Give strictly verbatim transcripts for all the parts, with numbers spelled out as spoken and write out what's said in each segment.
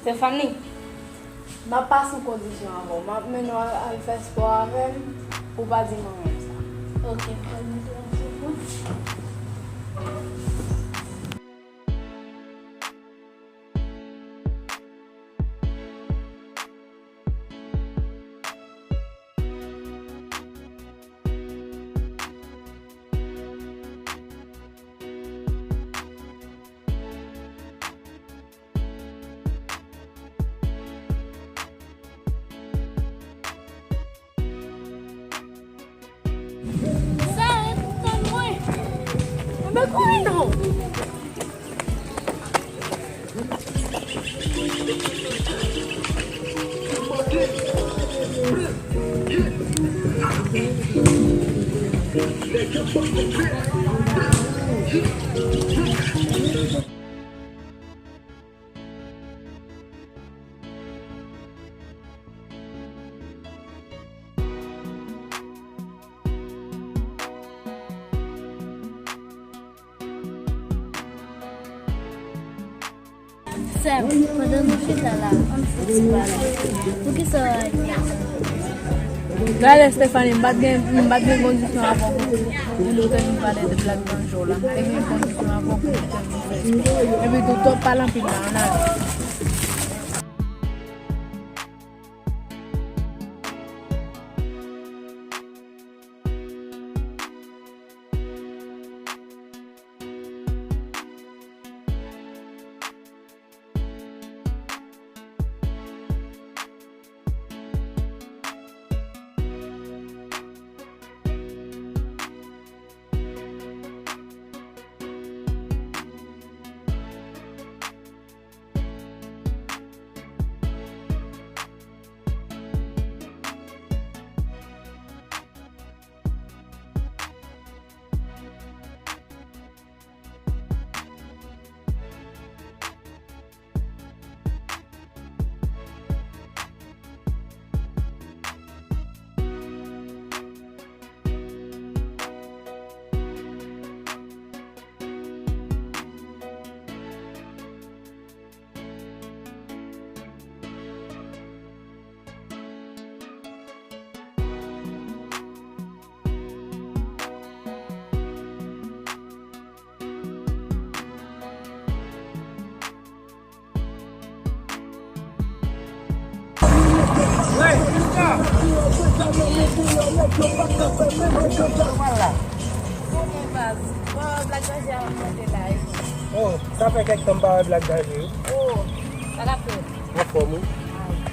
Stephanie, m ap pase yon kondisyon avè w. M ap mennen w al, al fè spò avè m, pou w pa di manman m sa. Ok, m pral mete yon ti kou. Sa e tann mwen. Enben kouri non. Sè m, pandan nou chita la, ann fouti pale. Poukisa w ap di sa? Gade Stephanie, m pa t gen, m pa t gen kondisyon avè w pou, pou nou te vin pale de Black Danje w la. M te gen kondisyon avè w pou nou te vin fè spò. Epi tou, twòp pale anpil la, ann ale. Bon, baz. Bon, Black Danje a monte la, e. Oh, sa fè kèk tan m pa wè Black Danje, wi. Oh, sa k ap fèt? Anfòm, wi.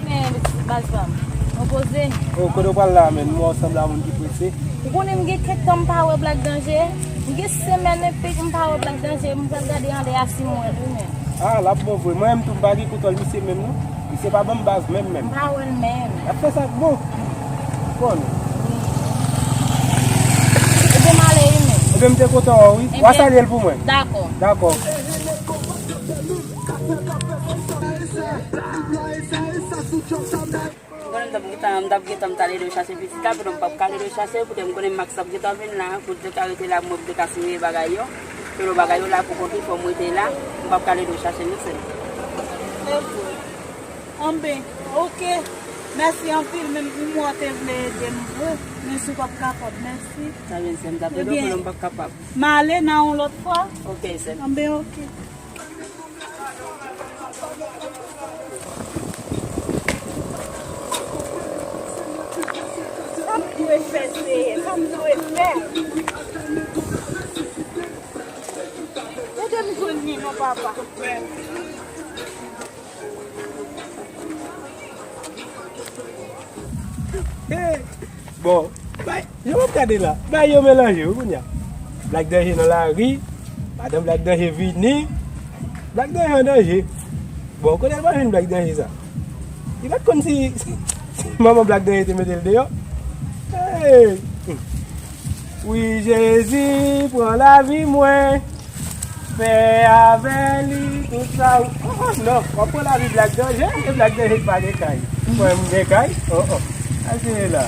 Men, baz pa m. Mwen poze. Oh, kote w pral la, menn? M wè w sanble a moun ki prese. Ou konnen m gen kèk tan m pa wè Black Danje. M gen semèn epi m pa wè Black Danje. M pral gade anlè a si m wè l, wi, menn. Ah, l ap bon vre. Mwen menm tou, m pa gen kontwòl misye menm, non. Misye pa ban m baz menm, menm. M pa wè l menm. L ap fè sa k bon. Bon. Wi. Ebyen, m ale, wi, menm. Ebyen, m te kontan wè w, wi. W a salye l pou mwen. Dakò. Dakò. Mwen konnen m t ap gentan, m t ap gentan m t ale rechache pitit la, pandan m p ap ka ale rechache, poutèt m konnen Max t ap gentan vin la, pou l te ka rete la, pou mwen pou te ka sere bagay yo, selon bagay yo la pou konte, fò m rete la, m p ap ka ale rechache non sè m. Se vre. Anben, oke. Mèsi anpil, men m wè w te vle ede m vre, men si w p ap kapab, mèsi. Sa byen sè m, t ap ede w, pandan m p ap kapab. M ale nan yon lòt fwa. Oke, sè m. Anben, oke. Sa m dwe fè, Seyè? Sa m dwe fè? Ede m jwenn li non, papa. Hey! Bon, bay, jan w ap gade la, bay yo melanje wi kounye a. Black Danje nan lari, madanm Black Danje vini, Black Danje an danje. Bon, kote l pral jwenn Black Danje sa? Li pa t konn si, si manman Black Danje te mete l deyò. Hey! Wi, Jezi, pran lavi mwen. Fè avè li tout sa ou... Oh, oh, non, w ap pran lavi Black Danje, e Black Danje ki pa gen kay. Mwen, m gen kay? Oh, oh. Al jere la.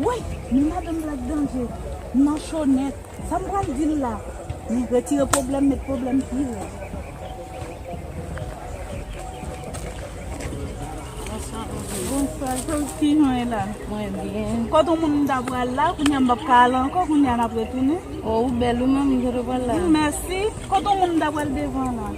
Woy, men madanm Black Danger, m nan cho nèt. Sa m pral di l la? Men retire pwoblèm, met pwoblèm pi rèd. Bonswa, kijan w ye la? Mwen byen. Kote yon moun m ta pral la, kounye a m p ap ka al ankò, kounye a n ap retounen. O, ou bèl wi, manmi, kote w pral la? Mèsi. Kote yon moun m ta pral devan la?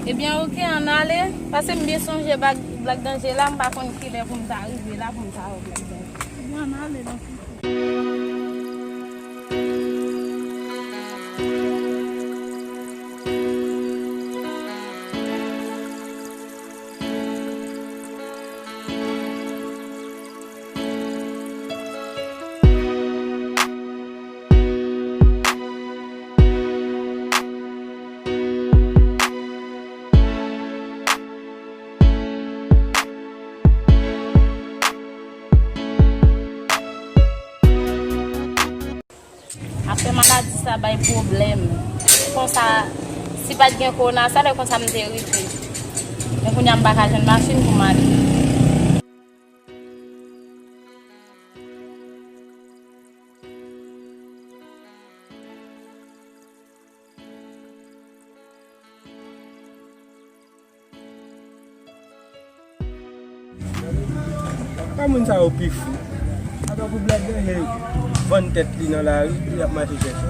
Ebyen, oke, ann ale. Paske m byen sonje Black, Black Danger la, m pa konn kilè pou m ta rive la, pou m ta wè Black Danger. Ebyen, ann ale, nan sisi. Afè maladi sa bay pwoblèm. Konsa, si pa t gen kowona, sa lè konsa m te rive. Men kounye a m pa ka jwenn machin pou m ale. Pa moun sa yo pi fou. Apa pou Black Danger vann tèt li nan lari, li ap mache chèche.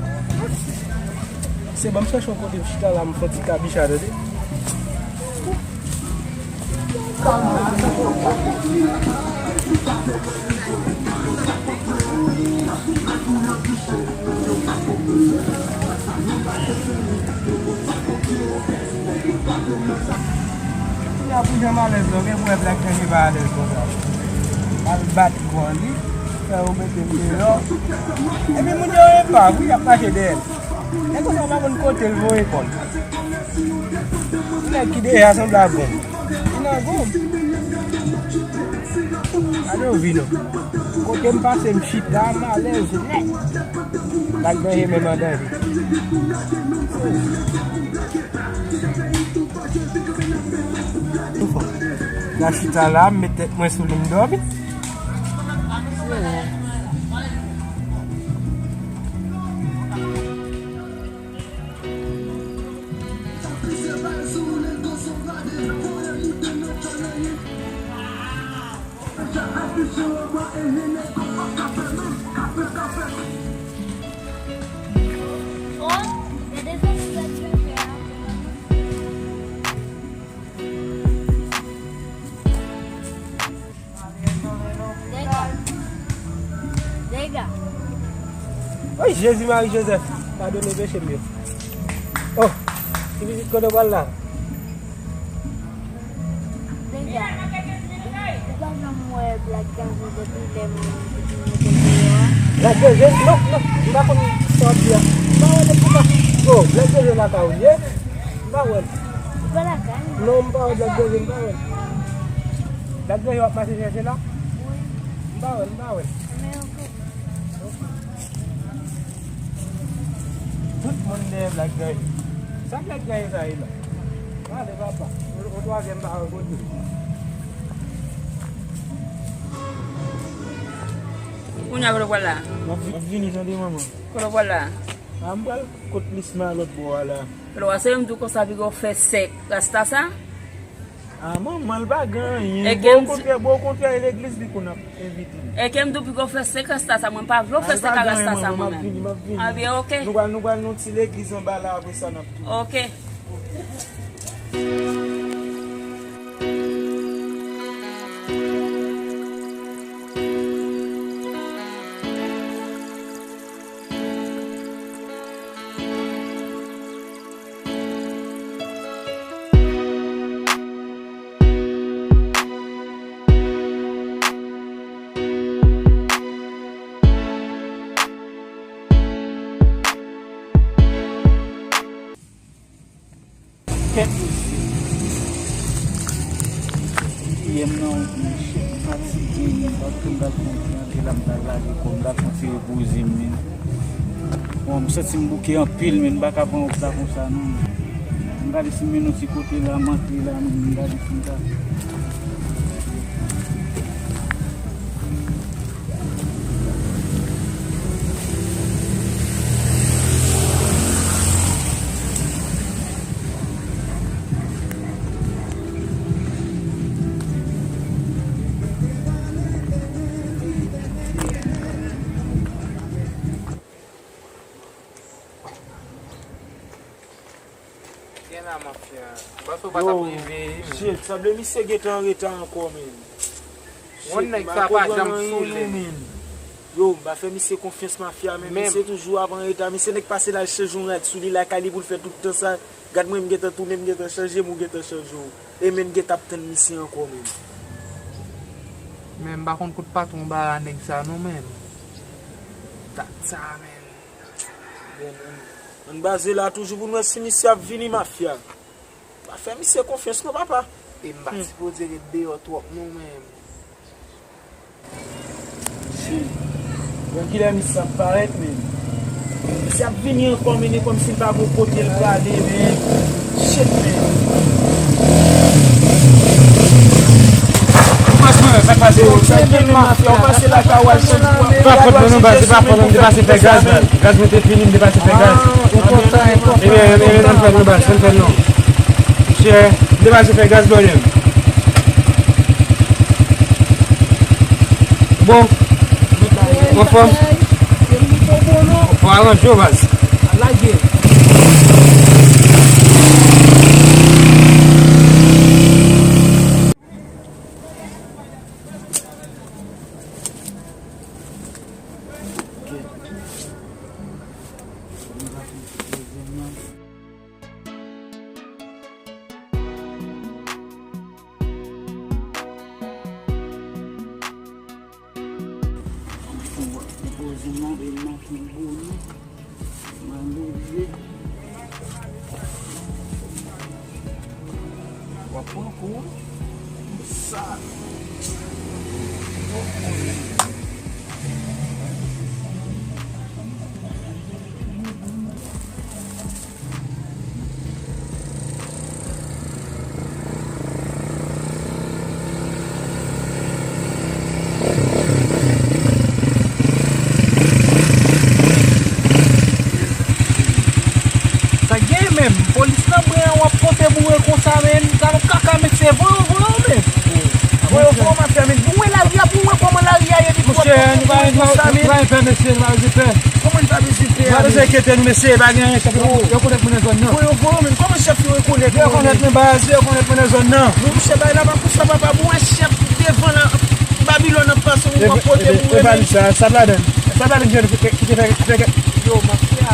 Se ban m chèche yon kote m chita la, m fè ti kabicha, tande. Kounye a pou jan m alèz la, ou gen pou wè Black Danger pa alèz konsa. Al bat kò li, fè yo mete l deyò. Epi moun yo epav, wi, y ap mache dèyè l. Nèg konsa pa konn kote l voye kò l. Nèg ki dèyè a sanble ak gonm. Li nan gonm. Gade yo vi non. Kote m pase m chita, m alèz nèt. Black Danger menm an danje. N a chita la, m met tèt mwen sou li, m dòmi. Dega. Dega. Oy, Jezi Mari Jozèf, padone peche m yo. Oh, ti pitit, kote w pral la? Dega. Ou pa janm wè Black Danger depi lè m te mete l deyò a? Black Danger? Non, non, m pa konn sa w ap di a. M pa wè l depi sa. Oh, Black Danger lakay ou l ye? M pa wè l. Ou pa lakay? Non, m pa wè Black Danger, m pa wè l. Black Danger w ap mache chèche la? Wi. M pa wè l, m pa wè l. Men oke. Tout moun dèyè Black Danger. Sa Black Danger sa ye la? Gade papa, yon twazyèm pa wè kote. Kounye a kote w pral la? M ap, m ap vini tande manman. Kote w pral la? A, m pral kot Lisma lòt bò a la. Lò a se menm tou konsa piga w fè sèk rasta sa? A, manman, l pa gen anyen. Bon, okontrè, bon, okontrè, e legliz li konn ap envite m. Èske m tou piga w fè sèk rasta sa? Mwen pa vle w fè sèk a rasta sa, mwen menm. A, byen, oke. Nou pral, nou pral nan ti legliz anba la, apre sa, n ap tounen. Oke. Kèt mesye. Yè m nan wout, monchè, m fatige, men m pa t konn pral kontre antre la, m pral lage kò m la, kontre repoze m, men. Bon, m santi m bouke anpil, men m pa ka pran wout la konsa, non. M gade si m mennen yon ti kote la, m antre la, men m gade si m ka. Yo, shit, sanble misye gentan anreta ankò, men. Yon nèg sa pa janm soule. Yo, m pa fè misye konfyans, mafya, men misye toujou ap anreta. Misye nèk pase la, l chanje yon rad sou li lakay li pou l fè tout tan sa. Gad mwen, m gentan tounen, m gentan chanje m, ou gentan chanje w. E men m gentan ap tann misye ankò, men. Men m pa konn kot patwon ba nèg sa non, men. Dat sa, men. Bon, ann, ann baze la toujou pou n wè si misye ap vini, mafya. Pa fè misye konfyans non, papa. E m pa sipoze ret deyò twòp non, men. Shit. Bon, kilè misye ap parèt, men? Misye ap vini ankò, men e kòmsi l pa gon kote l prale, men. Shit, men. Franchman, sa k pase? Sa k gen, men, mafya, w pase lakay w al chanje. Pa fòt mwen non, baz, se pa fòt mwen, m te pase fè gaz, baz. Gaz mwen te fini, m te pase fè gaz. Ebyen, ebyen, ann fè non, baz, ann fè non. Monchè, m te pase fè gaz, bòlèm. Bon, anfòm. Fò aranje w, baz. Sa gen menm, polis nan bren an w ap pote boure konsa, men. Sa nou kaka, mesye, voye yo, voye yo, men. Voye yo, voye yo, mafya, men. Boure lari a, boure kòman lari a ye, li twò konsa, men. Kòman n pa bezwen pè? Nou pa bezwen enkyete nou, mesye, pa gen anyen, chèf yo, yo konèt mwen nan zòn nan. Voye yo, voye yo, men. Kòman chèf yo rekonèt mwen, baz, yo konèt mwen nan zòn nan. Non, mesye, bay la pa konsa, papa, boure chèf devan la, Babilòn ap pase, ou ap pote boure, men. E valiz sa, sa ladann. Sa ladann, ki te fè, ki te fè. Yo, mafya,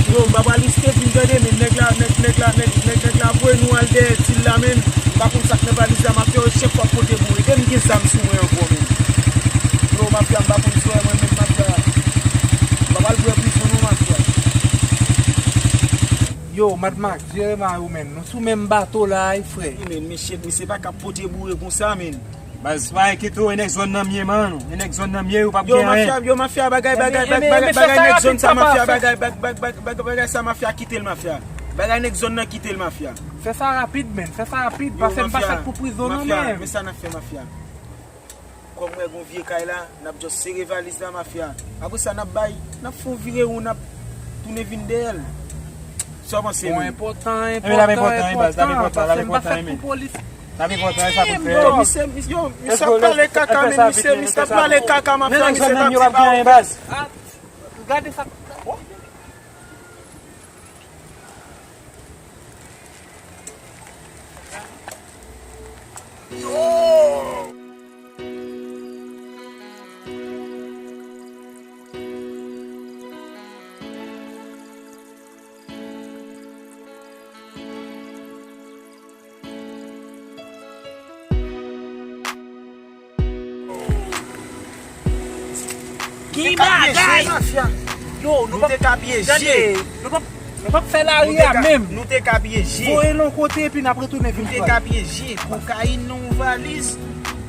yo, m pa pral riske vin tande, men nèg la, nèg, nèg la, nèg, nèg, nèg la voye nou al dèyè dil la, men. M pa konn sa k nan valiz la, mafya, yo chèf w ap pote boure. Depi m gen zam sou mwen ankò, men. Yo, mafya, m pa konn sa w wè mwen menm, mafya. M pa pral bwè prizon non, mafya. Yo, Mad Max, jere mari w, men. Nou sou menm bato la, wi, frè. Wi, men, mesye, misye pa ka pote boure konsa, men. Baz, pa enkyete w, e nèg zòn nan m ye, man. E nèg zòn nan m ye, ou p ap gen anyen. Yo, mafya, yo, mafya, bagay, bagay, bagay, bagay nèg zòn sa, mafya, bagay, bagay, bagay, bagay, bagay sa, mafya, kite l, mafya. Bagay nèg zòn nan, kite l, mafya. Fè sa rapid, men, fè sa rapid, paske m pa sot pou prizon non, men. Men sa n ap fè, mafya. Kòm m wè gon vye kay la, n ap just sere valiz la, mafya. Apre sa, n ap bay, n ap fè yon vire won, n ap tounen vin dèyè l. Sa w panse, men? Enpòtan, enpòtan, enpòtan, paske m pa sot pou polis. N ap enpòtan, e sa pou l fè. Yo, misye, yo, misye ap pale kaka, men misye, misye ap pale kaka, mafya, misye t ap di pa w. Gade sa. Ki bagay? Yo, nou te ka pyeje. Nou p ap, nou p ap fè lari a menm. Nou te ka pyeje. Voye l yon kote epi n ap retounen vin pran. Nou te ka pyeje. Kokayin nan yon valiz.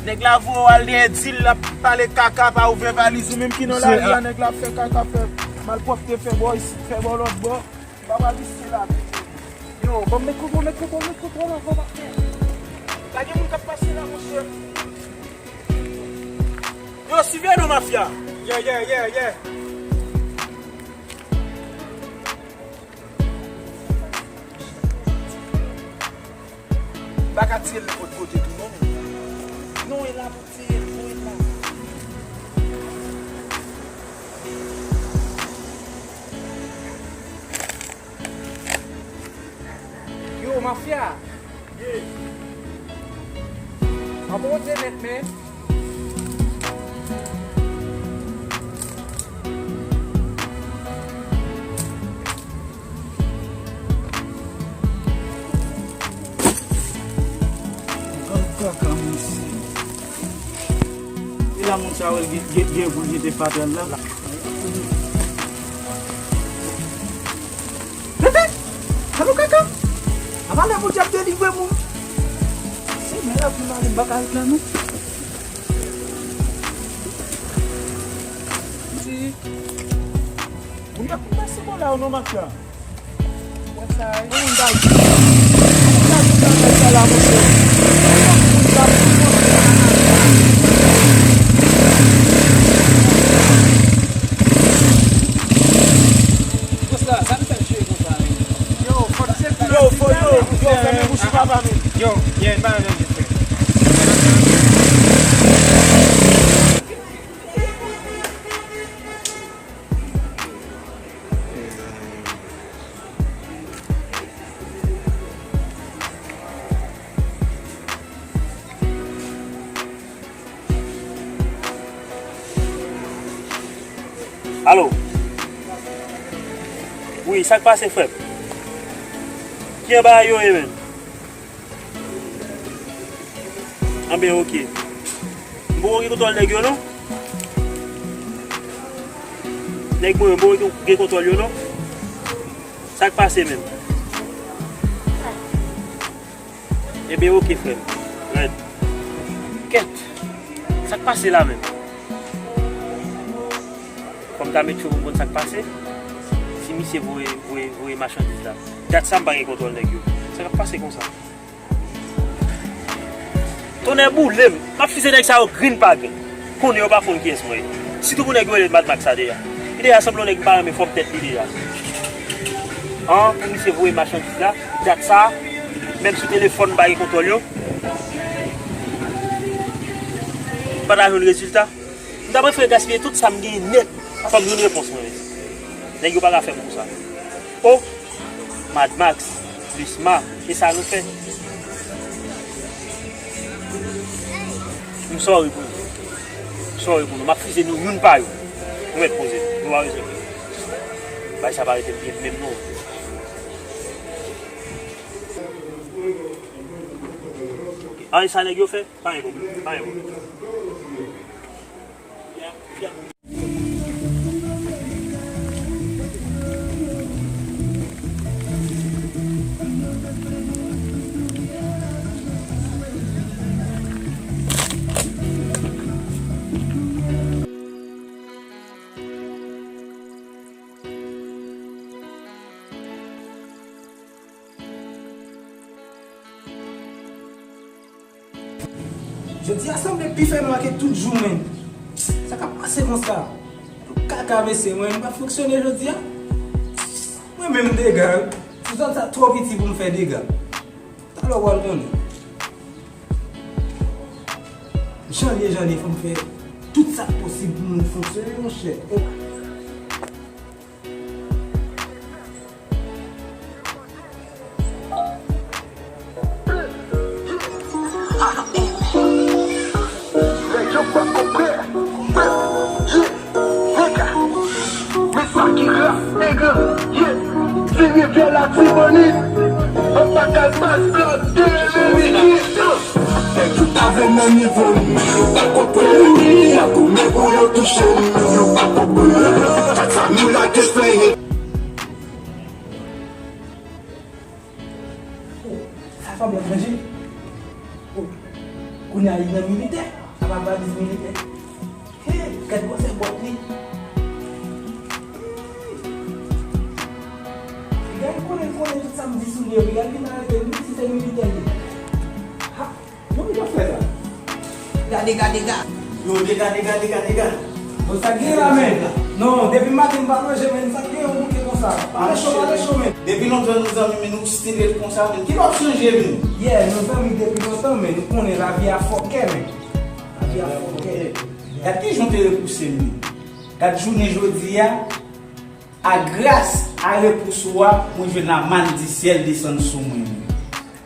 Nèg la voye w al dèyè dil, l ap pale kaka, pa ouvè valiz ou menm ki nan lari a, nèg la ap fè kaka, fè malpwòpte, fè bò isit, fè bò lòt bò. M pa pral riske lavi m. Yo, ban m met kouto, met kouto, met kouto la, fò pa. Pa gen moun k ap pase la, monchè. Yo, siveye non, mafya. Yeah, yeah, yeah, yeah. Pa ka tire l nenpòt kote tou, non, men. Non, e la pou tire l, non, e la. Yo, Mafya. An Bondye nèt, men. Gad kaka, mesye. E la moun sa yo gen, gen, gen pou l jete fatal la. Tete! Gad yon kaka! Apa lè Bondye ap delivre moun? Senyè, la pou m ale, m pa ka ret la non. Si. Moun ap pase bò la, non, mafya. Wè sa, wi. Moun bay. Moun bay tout bagay sa la, monchè. Konsa, sa n fè jwe konsa, wi. Yo, fò, yo, fò, yo, yo, fèmen bouch ou papa, men. Yo, yeah, n pa nan vit fè. Alo. Wi, sa k pase, frè m? Ki anba yo ye menm? Anben, oke. M poko gen kontwòl nèg yo, non. Nèg mwen, m poko gen kontwòl yo, non. Sa k pase menm? Ebyen, oke, frè m. Rèd. Kèt. Sa k pase la menm? Fò m ta met cho pou m konn sa k pase. Si misye voye, voye, voye machandiz la. Dat sa m pa gen kontwòl nèg yo. Sa k ap pase konsa? Tonnè boule m. M ap fize nèg sa yo grenn pa grenn. Konnen yo pa konn kiyès mwen ye. Sitou pou nèg yo rele Mad Max sa deja. Li deja sanble yon nèg m pa renmen fòm tèt li deja. An, pou misye voye machandiz la, dat sa, menm sou telefòn m pa gen kontwòl yo. M pa ta jwenn rezilta. M ta prefere gaspiye tout sa m genyen nèt. Fò m jwenn repons mwen menm. Nèg yo pa ka fè m konsa. O! Mad Max, Plisma, e sa nou fè? M sorry pou nou. M sorry pou nou. M ap fize nou youn pa youn. Nou mèt poze nou. Nou pa bezwen pè. Bagay sa pa rete byen menm non. An, e sa nèg yo fè? Pa gen pwoblèm. Pa gen pwoblèm. Jodi a sanble pi fè mal ke tout jou, men. Sa k ap pase konsa? Tout kaka, mesye, mwen, m pa fonksyone jodi a. Mwen menm dega, wi. Ti zòn sa twò piti pou m fè dega. Talè w pral konnen. Jan l ye, jan l ye, fò m fè tout sa k posib pou nou fonksyone, monchè. Nèg yo pa konprann. Yeah, nèg. Men sa ki ras nèg lan, yeah. Ti rivyè Latibonit. An pa kal mas blòk de Lemiki. Nèg yo ta vle nan nivo n, men yo pa konprann. N ap goumen pou yo touche n, men yo pa konprann. Sa nou lage fè. Oh, sa fanm lan manje. Oh, kounye a li nan militè. Sa pa valiz militè. Hey, gad gwosè bòt li. Piga l konnen, l konnen tout sa m di sou li yo. Piga l vin arete m, li di se militè li ye. Ha, jan w fè sa? Dega, dega, dega. Yo, dega, dega, dega, dega. Bon, sa k gen la, men? Non, depi maten m pa manje, men sa k gen yon bouke konsa. Pale cho, pale cho, men. Depi lontan nou zanmi, men nou still ret konsa, men. Ki pa ap chanje, men? Yeah, nou zanmi depi lontan, men nou konnen lavi a fòkè, men. Lavi a fòkè. Gad kijan w te repouse m. Gad jounen jodi a, a gras a repous ou a, mwen jwenn lamann di syèl desann sou mwen.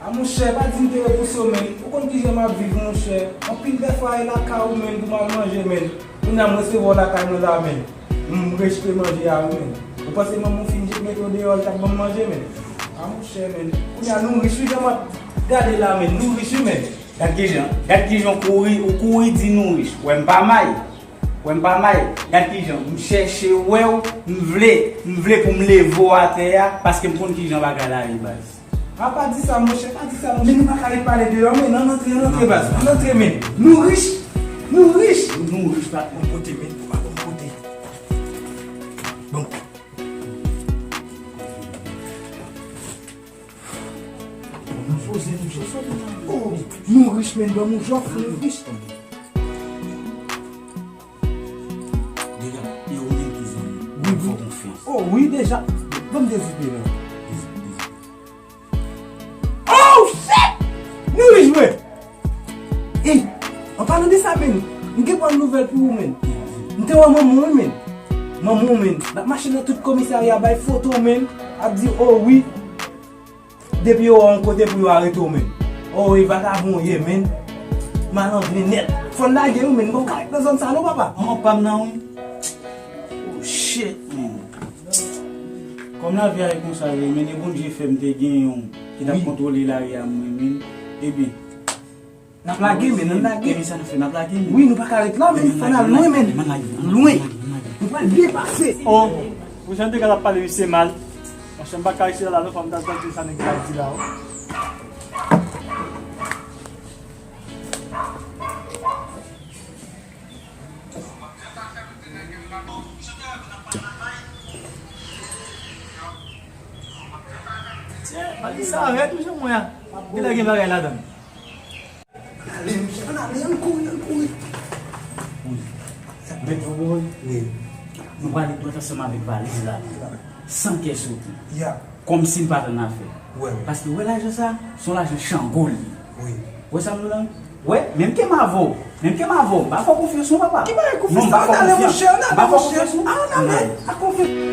A monchè, pa di m te repouse w, menn. Ou konn kijan m ap viv, monchè. Anpil dèfwa e lakay ou, menn, pou m al manje, menn. Kounye a m resevwa w lakay mwen la, menn. M rejte manje a, wi, menn. Ou panse manman w fin jete mete w deyò, l t ap ban m manje, menn? A monchè, menn. Kounye a nou rich, wi, jan m ap gade la, menn. Nou rich, wi, menn. Gad kijan, gad kijan w kouri, ou kouri di nou rich. Wè m pa may. Wè m pa may. Gad kijan m chèche wè w, m vle, m vle pou m leve w atè a, paske m konn kijan bagay la ye, baz. A pa di sa, monchè, pa di sa, monchè. Men nou pa ka ret pale deyò, men ann antre, ann antre, baz, ann antre, men. Nou rich, nou rich. Nou rich, patwon. Bon kote, men, bon kote. Bon. Ann poze nou jòf. Oh, nou rich, men, ban nou jòf, nou rich. Deja, e ou menm ki zanmi m. Wi, wi. Fè w konfyans. Oh, wi, deja. Ban m dezipe la. Oh, shit! Nou rich, mwen! Ey, an palan de sa, menn, m gen bon nouvèl pou ou, menn. M te wè manman w, menn. Manman w, menn, l ap mache nan tout komisarya, bay foto, menn, ap di, oh, wi. Depi yo wè w yon kote pou yo arete w, menn. Oh, e vagabon w ye, menn. Malandren nèt. Fò n lage, wi, menn. Mwen pa ka ret nan zòn sa, non, papa. Manman pa m nan, wi. Oh, shit, menn. Kòm lavi a ye konsa, wi, menn, e Bondye fè m te gen yon ki t ap kontwole lari a mwen, menn. Ebyen, N ap lage, men, n ap lage. Ebyen, sa n ap fè, n ap lage, men. Wi, nou pa ka ret la, men. Fò n al lwen, men. Lwen. Nou pral byen pase. Oh, pou jan de gad ap pale, misye mal. Monchè, m pa ka rete la, non, fò m ta tande sa nèg la di la, oh. Tchè, Alisa rèd wi, jan mwen a. Genlè gen bagay ladan l. Ann ale, monchè, ann ale, ann kouri, ann kouri. Wi. Bèt voye. Wi. Nou prale dwèt ansanm avèk valiz la. San kè sote. Ya. Kòmsi n pa t annafè. Wè, wè. Paske wè lajan sa, se yon lajan chango l ye. Wi. Wè sa m di w la? Wè, menm ke m avè w, menm ke m avè w, m pa fè w konfyans non, papa. Ki bagay konfyans? Non, m pa fè w konfyans. Ann ale, monchè, ann ale, monchè. M pa fè w konfyans non. Ann ale. Pa konfyans.